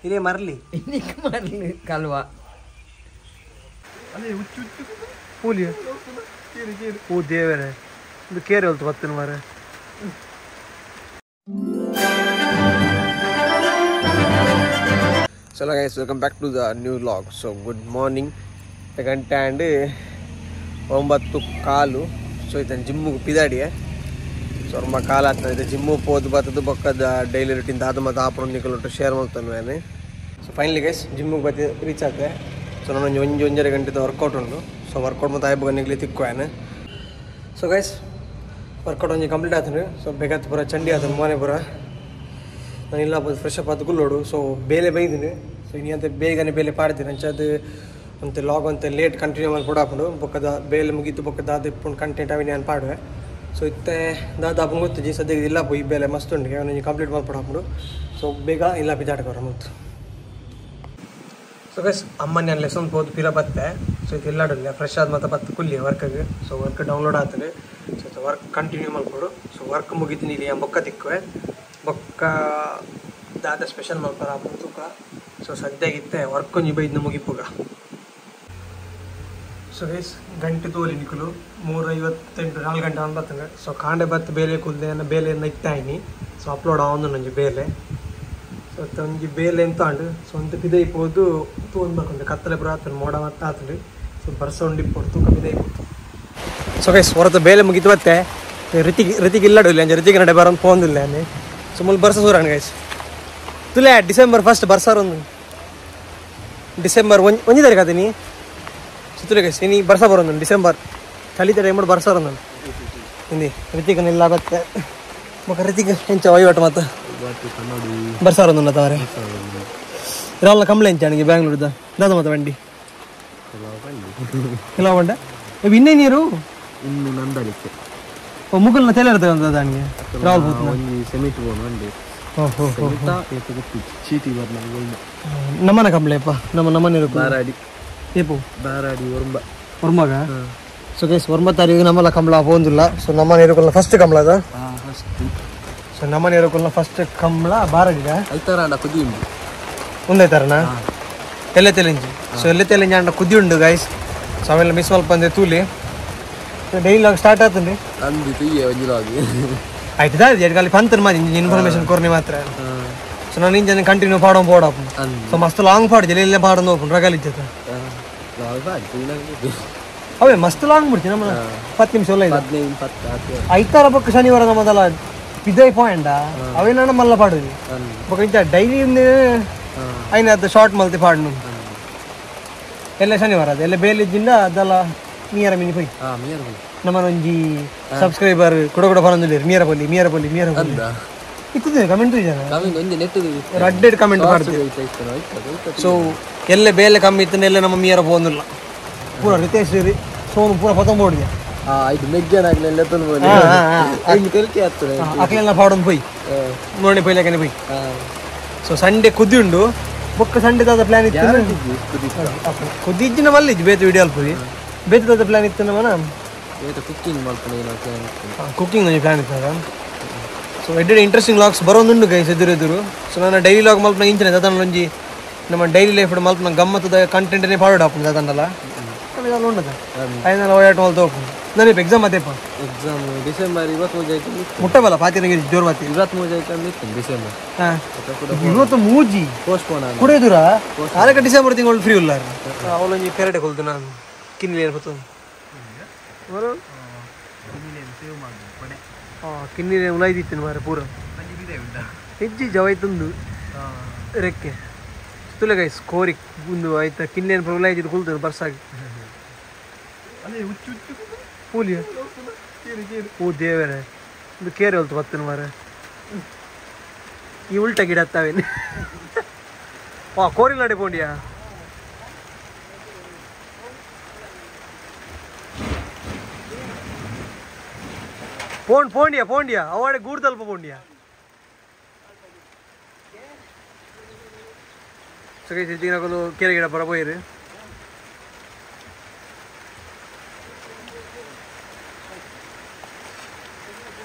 ಇದೇ ಮರಲಿ ಇನ್ನಿಕ್ ಮರಲಿ ಕಲ್ವಾ ಅದೇ ಹುಚ್ಚು ಹುಚ್ಚು ಪೂಲಿಯ ಓ ದೇವರೇ ಇದು ಕೇರೆ ಹೊಲ್ತು ಬತ್ತಿನ ಮಾರೆ. So guys, welcome back to the new vlog. So good morning. ಗಂಟೆ ಆ್ಯಂಡ್ 9:15. ಸೊ ಇದನ್ನು ಜಿಮ್ಮಿಗೆ ಪಿದಾಡಿಯೆ. ಸೊ ನಮ್ಮ ಕಾಲ ಆಗ್ತದೆ ಜಿಮ್ಮು ಪೋದು ಬತ್ತದು ಬೊಕ್ಕದ ಡೈಲಿ ರುಟೀನ್ ದಾದ ಮತ್ತು ಆಪುರ ನಿಕಲೊಟ್ಟು ಶೇರ್ ಮಾಡ್ತಾನೆ. ಸೊ ಫೈನಲಿ ಗೈಸ್ ಜಿಮ್ಮಿಗೆ ಬತ್ತಿ ರೀಚ್ ಆಗ್ತದೆ. ಸೊ ನಾನು ಒಂದು ಒಂಜರೆ ಗಂಟೆದ ವರ್ಕೌಟ್ ಉಂಟು. ಸೊ ವರ್ಕೌಟ್ ಮತ್ತು ಆಯ್ಬ ನಿಗ್ಲಿ ತಿಕ್ಕೋಯಾನೆ. ಸೊ ಗೈಸ್ ವರ್ಕೌಟ್ ಒಂಜಿ ಕಂಪ್ಲೀಟ್ ಆಯ್ತು. ಸೊ ಬೇಕಾದ ಪೂರ ಚಂಡಿ ಆಯ್ತು ಮೋನೆ ಪೂರ. ನಾನು ಇಲ್ಲ ಫ್ರೆಶ್ ಅಪ್ ಆದ ಕುಲ್ಲೋಡು. ಸೊ ಬೇಲೆ ಬೈದಿನಿ. ಸೊ ಇನ್ನಂತೆ ಬೇಗನೆ ಬೇಲೆ ಪಾಡ್ತೀನಿ ಅಂಚದು ಅಂತೆ ಲಾಗ್ ಅಂತ ಲೇಟ್ ಕಂಟಿನ್ಯೂ ಮಾಡಿ ಕೊಡಾಪುಂಡು ಬೊಕ್ಕದ ಬೇಲೆ ಮುಗೀತು ಬೊಕ್ಕದ ದಾದ ಇಪ್ಪುಂಡು ಕಂಟೆಂಟ್ ಅವಿ ನಾನು ಪಾಡುವೆ. ಸೊ ಇತ್ತೆ ದಾದ ಅಪ್ಪು ಗೊತ್ತು ಜಿ ಸದ್ಯಕ್ಕೆ ಇಲ್ಲ ಪೋ ಈ ಬೇಲೆ ಮಸ್ತ್ ಉಂಟು ಅವನಿಗೆ ಕಂಪ್ಲೀಟ್ ಮಾಡಿ ಕೊಡಾಪುಂಡು. ಸೊ ಬೇಗ ಇಲ್ಲ ಬಿದ್ದಾಡ್ಕೋರ ಮತ್ತು. ಸೊ ಗೈಸ್ ಅಮ್ಮ ನಾನು ಲೆಸನ್ ಹೋದ್ ಪಿರ ಬತ್ತೆ. ಸೊ ಇದು ಎಲ್ಲಾಡಲ್ಲ ಫ್ರೆಶ್ ಆದ ಮತ್ತೆ ಬತ್ತು ಕುಲ್ಲಿ ವರ್ಕಿಗೆ. ಸೊ ವರ್ಕ್ ಡೌನ್ಲೋಡ್ ಆಗ್ತದೆ. ಸೊ ವರ್ಕ್ ಕಂಟಿನ್ಯೂ ಮಾಡ್ಕೊಡು. ಸೊ ವರ್ಕ್ ಮುಗಿತೀನಿ ಇಲ್ಲಿ ಬೊಕ್ಕ ತಿಕ್ಕುವೆ ಬೊಕ್ಕ ದಾದ ಸ್ಪೆಷಲ್ ಮಾಡ್ತಾರ ಅಪ್ಪನ ತೂಕ. ಸೊ ಸದ್ಯಾಗಿತ್ತೆ ವರ್ಕ್ ಒಂಜಿ ಬೈದ್ನ ಮುಗಿಪುಗ. ಸೊ ಗೈಸ್ ಗಂಟೆ ತೋಲಿ ನಿಕುಲು 3:58 4 ಗಂಟೆ ಅನ್ ಬತ್ತಂಗೆ. ಸೊ ಕಾಂಡೆ ಬತ್ತು ಬೇಲೆ ಕುಲ್ದೆ ಬೇಲೆ ನೈತಾಯಿನಿ. ಸೊ ಅಪ್ಲೋಡ್ ಆವೊಂದು ನಂಜಿ ಬೇಲೆ. ಸೊ ಒಂಜಿ ಬೇಲೆ ಎಂತ ಅಂಡು. ಸೊ ಅಂತ ಪಿದೈ ಪೋದು ತೂಂದು ಬರ್ಕೊಂಡು ಕತ್ತಲೆ ಪುರ ಆತಂಡು ಮೋಡ ಮತ್ತೆ ಆತಂಡು. ಸೊ ಬರ್ಸ ಉಂಡಿಪ್ಪೋಡು ತೂಕ ಪಿದೈ ಪೋದು. ಸೊ ಗೈಸ್ ಹೊರತು ಬೇಲೆ ಮುಗಿತು ಬತ್ತೆ. ರಿತಿಕ್ ರಿತಿಕ್ ಇಲ್ಲಡು ಇಲ್ಲ ಅಂಜೆ ರಿತಿಕ್ ನಡೆ ಬರೋದು ಫೋನ್ದಿಲ್ಲ ಅನ್ನಿ. ಸೊ ಮುಲ್ ಬರ್ಸ ಸೂರಾಣ ಗೈಸ್ ತುಲೆ ಡಿಸೆಂಬರ್ 1 ಬರ್ಸಾರೊಂದು ಡಿಸೆಂಬರ್ ಒಂಜಿ ತಾರೀಕು ಆತೀನಿ. ಸೊ ತುಲೆ ಗೈಸ್ ಇನಿ ಬರ್ಸ ಬರೋದು ಡಿಸೆಂಬರ್ ಚಳಿತ ಟೈಮ್ ಬರ್ಸಾರೊಂದು ಹಿಂದಿ ರಿತಿಕನ್ ಇಲ್ಲ ಬತ್ತೆ ಮಕ್ಕ ರಿತಿಕ್ ಎಂಚ ವಹಿವಾಟು ಮತ್ತೆ ಬರ್ಸಾರೊಂದು ತಾವರೆ ರಾವಲ್ಲ ಕಂಪ್ಲೇಂಟ್ ಎಂಚಾಣಿಗೆ ಬ್ಯಾಂಗ್ಳೂರ್ದ ದಾದ ಮತ್ತೆ ಬಂಡಿ ಕೆಲವು ಬಂಡೆ ಇನ್ನೇ ನೀರು ಇನ್ನು ನಂದಲಿಕ್ಕೆ ಮುಗುಲ್ನ ತೆಲೆ ಇರ್ತದೆ ದಾನಿಗೆ ರಾವಲ್ ಸೆಮಿಟ್ ಬಂಡಿ ಚೀಟಿ ನಮ್ಮನ ಕಂಪ್ಲೇಂಟ್ ನಮ್ಮ ನಮ್ಮನೆ ಬಾರಾಡಿ ಏಪು ಬಾರಾಡಿ ಒರ್ಂಬ ಒರ್ಮಗ. ಸೊ ಗೈಸ್ ಒರ್ಂಬ ತಾರೀಕು ನಮ್ಮಲ್ಲ ಕಂಬಳ ಪೋಂದಿಲ್ಲ. ಸೊ ನಮ್ಮನೆ ಇರೋಕಲ್ಲ ಫಸ್ಟ್ ಕಂಬಳ ಅದ. ಸೊ ನಮ್ಮನೆ ಇರೋಕಲ್ಲ ಫಸ್ಟ್ ಕಂಬಳ ಬಾರಾಡಿದ ಐತಾರ ಕುದಿ ಉಂಡು ಒಂದೈತಾರಣ ಎಲ್ಲ ತೆಲೆಂಜಿ. ಸೊ ಎಲ್ಲ ತೆಲೆಂಜಿ ಅಂಡ ಕುದಿ ಉಂಡು ಗೈಸ್. ಸೊ ಆಮೇಲೆ ಮಿಸ್ ಮಲ್ಪ ತೂಲಿ ಡೈಲಿ ಲಾಗ್ ಸ್ಟಾರ್ಟ್ ಆತಂడి ಅಂದು ತುಯ್ಯೆ ಒಂಜಿ ಲಾಗ್ ಆಯ್ತು ದಾದ ಪಂತರ್ ಮಾದಿ ಇನ್ಫಾರ್ಮೇಶನ್ ಕೊರ್ನಿ ಮಾತ್ರ. ಸೊ ನಾನು ಇಂಜನ್ ಕಂಟಿನ್ಯೂ ಪಾಡೋ ಪೋಡಪ್ಪ. ಸೊ ಮಸ್ತ್ ಲಾಂಗ್ ಪಾಡು ಜಲ್ಲಿ ಪಾಡೋದು ಹೋಗ್ಕೊಂಡು ರಗಲ್ ಇಜ್ಜತ ಅವೇ ಮಸ್ತ್ ಲಾಂಗ್ ಬಿಡ್ತೀನಿ ನಮ್ಮ 10 ನಿಮಿಷ ಎಲ್ಲ ಇದೆ. ಐತಾರ ಪಕ್ಕ ಶನಿವಾರ ನಮ್ಮದಲ್ಲ ಪಿದೈ ಪಾಯಿಂಟ್ ಅವೇ ನಾನು ಮಲ್ಲ ಪಾಡುದು ಬೊಕ್ಕ ಇಂಚ ಡೈಲಿ ಐನ ಅದು ಶಾರ್ಟ್ ಮಲ್ತಿ ಪಾಡು ಎಲ್ಲ ಶನಿವಾರ ಅದು ಎಲ್ಲ ಬೇಲಿದ್ದಿಂದ ಅದೆಲ್ಲ ಮೀಯರ ಮಿನಿ ಪೋಯ್ ನಮ್ಮ ಒಂಜಿ ಸಬ್ಸ್ಕ್ರೈಬರ್ ಕುಡ ಕುಡ ಬರಂದಿಲ್ಲ ಮೀರ ಪೊಲಿ ಮೀರ ಪೊಲಿ ಮೀರ ಪೊಲಿ ಇತ್ತದೆ ಕಮೆಂಟ್ ಜನ ರಡ್ಡೆಡ್ ಕಮೆಂಟ್ ಮಾಡ್ತೀವಿ. ಸೊ ಎಲ್ಲ ಬೇಲೆ ಕಮ್ಮಿ ಇತ್ತು ಎಲ್ಲ ನಮ್ಮ ಮೀರ ಪೋಂದಿಲ್ಲ ಪೂರ ರಿತೇಶ್ ಸೋನು ಪೂರ ಪತಂಬೋಡಿದೆ ಅಕ್ಲೆಲ್ಲ ಪಾಡೊಂದು ಪೋಯ್ ನೋಡಿ ಪೊಯ್ಲಕನೆ ಪೋಯ್. ಸೊ ಸಂಡೆ ಕುದಿ ಉಂಡು ಬೊಕ್ಕ ಸಂಡೆ ದಾದ ಪ್ಲಾನ್ ಇತ್ತು ಕುದಿ ಇಜ್ಜಿನ ಮಲ್ಲಿಜ್ಜಿ ಬೇತು ವಿಡಿಯೋ ಅಲ್ಪುರಿ ಬೇತು ದಾದ ಪ್ಲಾನ್ ಇತ್ತು ನಮ್ಮನ ಕುಕ್ಕಿಂಗ್ ಕುಕ್ಕಿಂಗ್ ಒಂಜಿ ಪ್ಲಾನ್ ಇತ್ತು. ಸೊ ಎಡ್ಡೆ ಇಂಟ್ರೆಸ್ಟಿಂಗ್ ಲಾಗ್ಸ್ ಬರೋದುಂಡು ಗೈಸ್ ಎದುರು ಎದುರು. ಸೊ ನಾನು ಡೈಲಿ ಲಾಗ್ ಮಲ್ಪನ ಇಂಚಿನ ದಾದನ ಒಂಜಿ ನಮ್ಮ ಡೈಲಿ ಲೈಫ್ ಮಲ್ಪನ ಗಮ್ಮತ್ತದ ಕಂಟೆಂಟೇ ಫಾರ್ವರ್ಡ್ ಆಪುಂಡು ದಾದನಲ್ಲ ಉಂಡದ ಐನಲ್ಲ ಓಡಾಟ ಮಲ್ತ ಹೋಗ್ಪುಂಡು. ನಾನು ಎಕ್ಸಾಮ್ ಅದೇಪ ಎಕ್ಸಾಮ್ ಡಿಸೆಂಬರ್ 23 ಆಯ್ತು ಮುಟ್ಟಬಲ್ಲ ಪಾತಿನ ಜೋರ್ ಬಾತಿ 23 ಆಯ್ತು ಡಿಸೆಂಬರ್ 23 ಪೋಸ್ಟ್ಪೋನ್ ಕುಡ ಎದುರ ಆರಕ ಡಿಸೆಂಬರ್ ತಿಂಗಳು ಫ್ರೀ ಉಲ್ಲಾರ ಅವಳೊಂಜಿ ಪೆರಡೆ ಕೊಲ್ದು ನಾನು ಕಿನ್ನಿ ಏನು ಬರ್ತದೆ ಕಿನ್ನಿ ಉಲಾಯ್ದಿತ್ತು ಮಾರೆ ಪೂರ ಹೆಜ್ಜೆ ಜವಾಯ್ತಂದು ರೆಕ್ಕೆ ತುಲೆ ಗೈಸ್ ಕೋರಿ ಒಂದು ಆಯ್ತಾ ಕಿನ್ನಿ ಪೂರ ಉಲಾಯ್ದಿದ್ದು ಕುಲ್ತದೆ ಬರ್ಸಾಗಿ ಪೂಲಿಯ ಓ ದೇವರೇ ಇದು ಕೇರೆ ಹೊಲ್ತು ಬತ್ತಿನ ಮಾರೆ ಈ ಉಲ್ಟ ಗಿಡ ಹತ್ತಾವೇನು ವಾ ಕೋರಿ ನಡೆ ಪೋಂಡಿಯಾ ಪೋಂಡ್ ಪೋಂಡಿಯಾ ಪೋಂಡಿಯಾ ಅವಾಡೆ ಗೂಡು ತಲ್ಪ ಪೋಂಡಿಯಾ. ಸೊ ಗೈಸ್ ಇತ್ತಿನ ಕೇರೆ ಗಿಡ ಬರ ಪೋಯಿರು.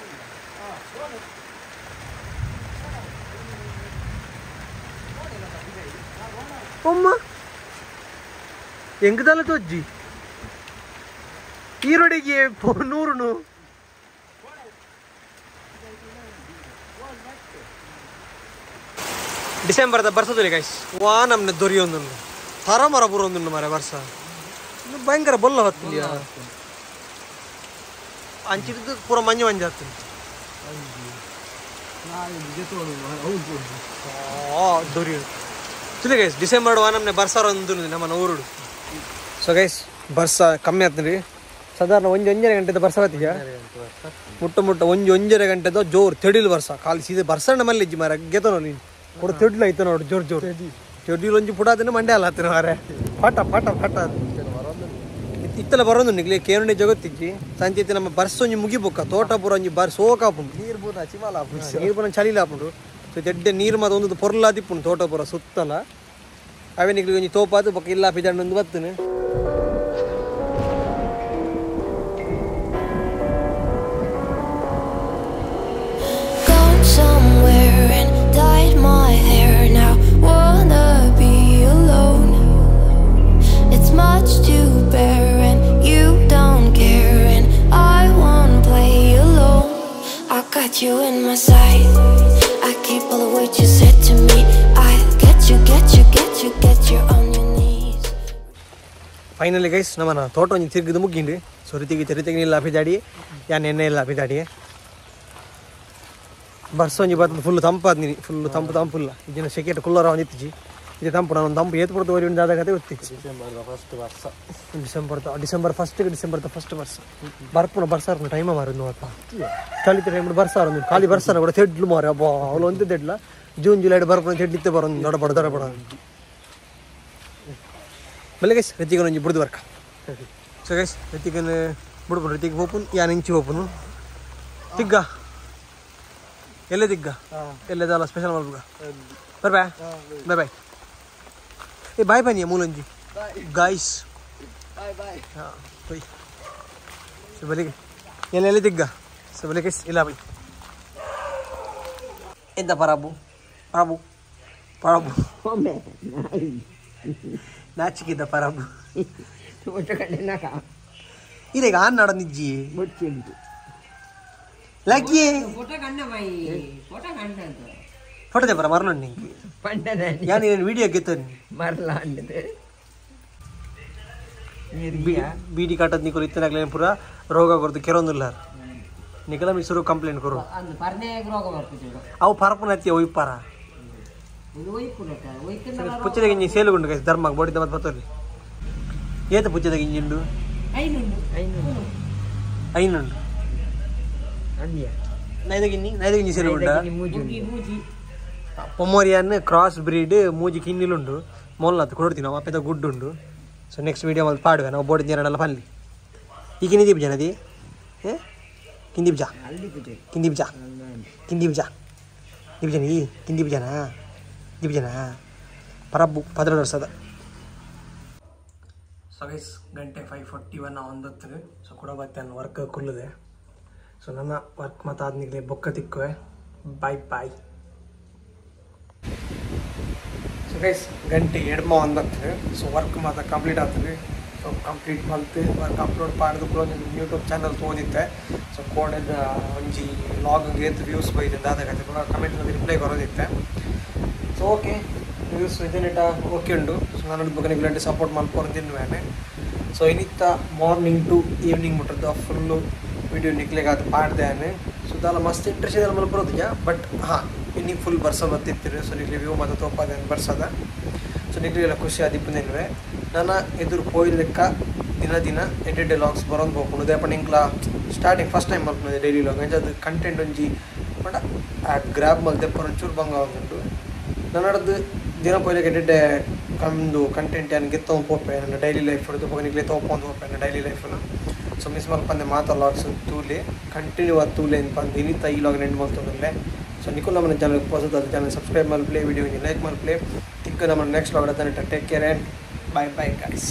ಒಮ್ಮ ಎಂಕದಲ್ಲ ತೊಜ್ಜಿ ಈರೋಡಿಗೆ ನೂರುನು ಡಿಸೆಂಬರ್ದ ಬರ್ಸದಿಲ್ಲ ಗೈಸ್ ವಾ ನಮ್ನೆ ದೊರಿಯೊಂದು ಥರ ಮರ ಬರೋಂದುಂಡು ಮಾರೆ ವರ್ಷ ಭಯಂಕರ ಬೊಲ್ಲ ಹೊತ್ತಿಲ್ಲ ಅಂಚಿದ್ದು ಪೂರ ಮಂಜು ಮಂಜು ಆಗ್ತದೆ ದೊರಿಯು ತುಲೆ ಗೈಸ್ ಡಿಸೆಂಬರ್ ವಾ ನಮ್ನೆ ಬರ್ಸಾರ ಒಂದು ನಮ್ಮ ಊರುಡು. ಸೊ ಗೈಸ್ ಬರ್ಸ ಕಮ್ಮಿ ಆಗ್ತದೆ ಸಾಧಾರಣ ಒಂಜಿ ಒಂಜರೆ ಗಂಟೆದ ಬರ್ಸ ಬತ್ತೀಗ ಮುಟ್ಟ ಮುಟ್ಟ ಒಂಜಿ ಒಂಜರೆ ಗಂಟೆದ ಜೋರು ತೆಡಿಲು ಬರ್ಸ ಖಾಲಿ ಸೀದೆ ಬರ್ಸಣ್ಣ ಮಲ್ಲಿ ಇಜ್ಜಿ ಮಾರ ಗೆತನೋ ನೀನು ಕೊಡು ತೆಡ್ಲು ಐತೆ ನೋಡು ಜೋರು ಜೋರು ತೆಡಿಲು ಒಂಜಿ ಪುಡಾದನ್ನ ಮಂಡ್ಯ ಅಲ್ಲ ಹತ್ತಿರ ಮಾರೆ ಫಟ ಫಟ ಫಟ ಇತ್ತಲ ಬರೋದು ನಿಗ್ಲಿ ಕೇರುಣೆ ಜಗತ್ತಿಜ್ಜಿ ಸಂಚೆ ನಮ್ಮ ಬರ್ಸ ಒಂಜಿ ಮುಗಿಬೊಕ್ಕ ತೋಟ ಪೂರ ಒಂಜಿ ಬರ್ ಸೋಕಾಪುಂಡು ನೀರು ಪೂರ ಚಿಮಾಲ ನೀರು ಪೂರ ಚಳಿಲ ಆಪುಂಡು. ಸೊ ದೆಡ್ಡೆ ನೀರು ಮಾತ ಒಂದು ಪೊರ್ಲಾದಿಪ್ಪುಂಡು ತೋಟ ಪೂರ ಸುತ್ತಲ ಅವೇ ನಿಗ್ಲಿ ಒಂಜಿ ತೋಪಾದು ಬೊಕ್ಕ ಇಲ್ಲ ಪಿದಂಡು ಬತ್ತನೆ. My hair now, wanna be alone. It's much to bear and you don't care and I won't play alone. I got you in my sight. I keep all the words you said to me. I get you, get you, get you, get you on your knees. Finally guys, ನಮ್ಮನ ತೋಟ ಒಂಜಿ ತಿರುಗಿದು ಮುಗ್ಗಿಂಡು. ಸೊ ರಿತಿಗೆ ರಿತಿಗೆ ಇಲ್ಲ ಅಪಿದಾಡಿ ಯಾನ್ ಎಣ್ಣೆ ಇಲ್ಲ ಅಪಿದಾಡಿ ಬರ್ಸ ಒಂಜಿ ಬರ್ತದೆ ಫುಲ್ ತಂಪಾದ್ನಿ ಫುಲ್ ತಂಪು ತಂಪುಲ್ಲ ಇದನ್ನ ಸೆಕೆಟ್ ಕುಲ್ಲರ ಒಂದು ಇತ್ತಿಜಿ ಇದು ತಂಪು ನಾನು ತಂಪು ಏತ್ ಪಡ್ದು ಓರಿ ಉಂಡು ಕತೆ ಗೊತ್ತಿತ್ತು. ಡಿಸೆಂಬರ್ ಫಸ್ಟ್ ವರ್ಷ ಡಿಸೆಂಬರ್ ಡಿಸೆಂಬರ್ ಫಸ್ಟ್ಗೆ ಡಿಸೆಂಬರ್ ಫಸ್ಟ್ ವರ್ಷ ಬರ್ಪುನ ಬರ್ಸಾರ ಟೈಮ ಮಾರದು ಅಪ್ಪ ಚಳಿತ ಟೈಮ್ ಬರ್ಸಾರ ಖಾಲಿ ಬರ್ಸಾರ ಕೂಡ ತೆಡ್ಲು ಮಾರ ಅಬ್ಬಾ ಅವಳು ಒಂದು ತೆಡ್ಲ ಜೂನ್ ಜುಲೈ ಬರ್ಪುನ ತೆಡ್ಲಿತ್ತೆ ಬರೋದು ದೊಡ್ಡ ದೊಡ್ಡ ಬಡ ಬೆಲೆ ಗೈಸ್ ರಿತಿಗನ್ ಒಂಜಿ ಬುಡ್ದು ಬರ್ಕ. ಸೊ ಗೈಸ್ ರಿತಿಗನ್ ಬುಡ್ಪುನು ರಿತಿಗೆ ಹೋಪುನ್ ಯಾನ್ ಇಂಚಿ ಹೋಪುನು ತಿಗ್ಗ ಎಲ್ಲೇ ದಿಗ್ಗ ಎಲ್ಲದಲ್ಲ ಸ್ಪೆಷಲ್ ಮಲ್ಪುಗ ಬಾಯ್ ಬಾಯ್ ಬಾಯ್ ಬಾಯ್ ಏ ಬಾಯ್ ಬನ್ನಿ ಮೂಲಂಜಿ ಗಾಯ್ಸ್ ಬಾಯ್ ಬಾಯ್. ಹಾಂ ಹೋಯ್ ಸೊ ಬಲಿಗೆ ಎಲ್ಲೆಲ್ಲಿ ದಿಗ್ಗ ಸೊ ಬಲಿಗೆ ಇಲ್ಲ ಬೈ ಎಂತ ಪರಾಬು ಪರಾಬು ಪರಾಬು ನಾಚಿಕಿದ್ದ ಪರಾಬು ಇದೀಗ ಆನ್ ನಾಡನಿಜ್ಜಿ ಲಕ್ಕಿ ಫೋಟೋ ದೇಪರ ಮರಣ ನಿಂಗೆ ಯಾನ್ ಏನು ವಿಡಿಯೋ ಗೆತ್ತನಿ ಮರಲ ಅಂಡದೆ ಬೀಡಿ ಕಾಟದ ನಿಕೋಲು ಇತ್ತನಾಗ್ಲೇ ಪೂರ ರೋಗ ಕೊರದು ಕೆರೊಂದುಲ್ಲ ನಿಕಲ ಮಿಸುರು ಕಂಪ್ಲೇಂಟ್ ಕೊರು ಅಂದು ಪರ್ನೆ ರೋಗ ಬರ್ತಿತ್ತು ಅವು ಪರಪುನತ್ತಿ ಒಯ್ಪಾರ ಪುಚ್ಚದ ಗಿಂಜಿ ಸೇಲುಗುಂಡು ಗೈಸ್ ಧರ್ಮ ಬೋಡಿದ ಮತ್ತೆ ಬತ್ತೋಲಿ ಏತ ಪುಚ್ಚದ ಗಿಂಜಿಂಡು ಐನುಂಡು ಐನುಂಡು ಐನುಂಡು ನೈದಗಿನ್ನಿ ನೈದಗಿನ್ನಿ ಸೇಲುಗುಂಡ ಪೊಮೋರಿಯನ್ ಕ್ರಾಸ್ ಬ್ರೀಡ್ ಮೂಜಿ ಕಿನ್ನಿಲುಂಡು ಮೊಲ್ಲತ್ತು ಕೊಡ್ತೀನಿ ನಾವು ಅಪ್ಪೆದ ಗುಡ್ ಉಂಡು. ಸೊ ನೆಕ್ಸ್ಟ್ ವೀಡಿಯೋ ಮಲ್ಲಿ ಪಾಡುವೆ ನಾವು ಬೋರ್ಡ್ ನೀರನ್ನೆಲ್ಲ ಪಲ್ಲಿ ಈ ಕಿಂದಿದೀಪ್ ಜನದಿ ಏ ಕಿಂದೀಪ್ ಜಾ ಕಿಂದೀಪ್ ಜಾ ಕಿಂದೀಪ್ ಜಾ ದೀಪ್ ಜನ ಈ ಕಿಂದೀಪ್ ಜನ ದೀಪ್ ಜನ ಪರಬ್ಬು 12 ವರ್ಷದ. ಸೊ ಗೈಸ್ ಗಂಟೆ 5:41 ಒಂದತ್ತು. ಸೊ ಕೂಡ ಬತ್ತೆ ನನ್ನ ವರ್ಕ್ ಕುಲ್ಲದೆ. ಸೊ ನನ್ನ ವರ್ಕ್ ಮತ್ತು ಆದ್ನಿಗ್ಲೆ ಬೊಕ್ಕ ತಿಕ್ಕುವೆ. Bye bye. ಸೊ ಗೈಸ್ ಗಂಟೆ ಎಡ್ಮ ಒಂದತ್ತು. ಸೊ ವರ್ಕ್ ಮಾತ್ರ ಕಂಪ್ಲೀಟ್ ಆಗ್ತದೆ. ಸೊ ಕಂಪ್ಲೀಟ್ ಮಲ್ತು ವರ್ಕ್ ಅಪ್ಲೋಡ್ ಪಾಡ್ದು ಕೂಡ ಯೂಟ್ಯೂಬ್ ಚಾನಲ್ ತೋದಿತ್ತೆ. ಸೊ ಕೋಡೆದ ಒಂಜಿ ಲಾಗ್ ಏತ್ ವ್ಯೂಸ್ ಬೈದೆ ದಾದಾಗತ್ತೆ ಕೂಡ ಕಮೆಂಟ್ ರಿಪ್ಲೈ ಬರೋದಿತ್ತೆ. ಸೊ ಓಕೆ ವ್ಯೂಸ್ ಇದನ್ನಿಟ ಓಕೆ ಉಂಡು. ಸೊ ನಾನು ಬಗ್ಗೆ ನಿಗ್ಲಂಟೆ ಸಪೋರ್ಟ್ ಮಲ್ಪೋರು ತಿನ್ನುವೇನೆ. ಸೊ ಇನ್ನಿತ್ತ ಮಾರ್ನಿಂಗ್ ಟು ಈವ್ನಿಂಗ್ ಮುಟ್ಟದ ಫುಲ್ಲು ವಿಡಿಯೋ ನಿಕ್ಲೆಗಾದ ಪಾಡ್ದೆ. ಸೊ ದಾಲ ಮಸ್ತ್ ಇಂಟ್ರೆಸ್ಟ್ ಇದೆ ಮಲ್ಪರೋದಿಲ್ಲ ಬಟ್ ಹಾಂ ಇನ್ನಿಗೆ ಫುಲ್ ಬರ್ಸ ಬತ್ತಿರ್ತೀರಿ. ಸೊ ನಿಗ್ಲಿ ವ್ಯೂ ಮತ್ತು ತೋಪಾದ ಬರ್ಸದ. ಸೊ ನಿಗ್ಲಿಗೆಲ್ಲ ಖುಷಿ ಆದಿಪ್ಪು ನಾನು ಎದುರು ಪೋಯ್ಲೆಕ್ಕ ದಿನ ದಿನ ಎಡೆಡ್ ಲಾಗ್ಸ್ ಬರೋದು ಹೋಗ್ಕೊಂಡು ದೇಪಣ್ಣ ಇಂಕ್ಲ ಸ್ಟಾರ್ಟಿಂಗ್ ಫಸ್ಟ್ ಟೈಮ್ ಮಲ್ಪುನದೆ ಡೈಲಿ ಲಾಗ್ ಅಂಚ ಅದು ಕಂಟೆಂಟ್ ಒಂಜಿ ಪಂಡ ಆ ಗ್ರ್ಯಾಬ್ ಮಲ್ತೆ ಒಂಚೂರು ಬಂಗ ಉಂಟು. ನನ್ನದು ದಿನ ಪೋಯ್ಲೆಕ್ಕ ಎಡೆಡ್ಡೆ ಕಂದು ಕಂಟೆಂಟ್ ಏನು ಗೆತ್ತೊಂದು ಪೋಪೆ ನನ್ನ ಡೈಲಿ ಲೈಫ್ ಹೊಡೆದು ಹೋಗಿ ನಿಗ್ಲೆ ತೋಪೊಂದು ಪೋಪೆ ನನ್ನ ಡೈಲಿ ಲೈಫನ್ನು. ಸೊ ಮಿಸ್ ಮಲ್ಪಂದೆ ಮಾತಾ ಲಾಗ್ಸ್ ತೂಲೆ ಕಂಟಿನ್ಯೂ ಆದ ತೂಲೆ ಅಂತ ಇನ್ನಿತ್ತ ಈ ಲಾಗ್ ನೆಂಡು ಮಲ್ತೊಂದಿಲ್ಲ. ಸೊ ನಿಖಿಲ್ ನಮ್ಮ ಚಾನಲ್ ಹೊಸದಾದ ಚಾನಲ್ ಸಬ್ಸ್ಕ್ರೈಬ್ ಮಲ್ಪಲೆ, ವಿಡಿಯೋ ಲೈಕ್ ಮಲ್ಪಲೆ. ತಿಕ್ಕ ನಮ್ಮ next log take care and bye bye guys.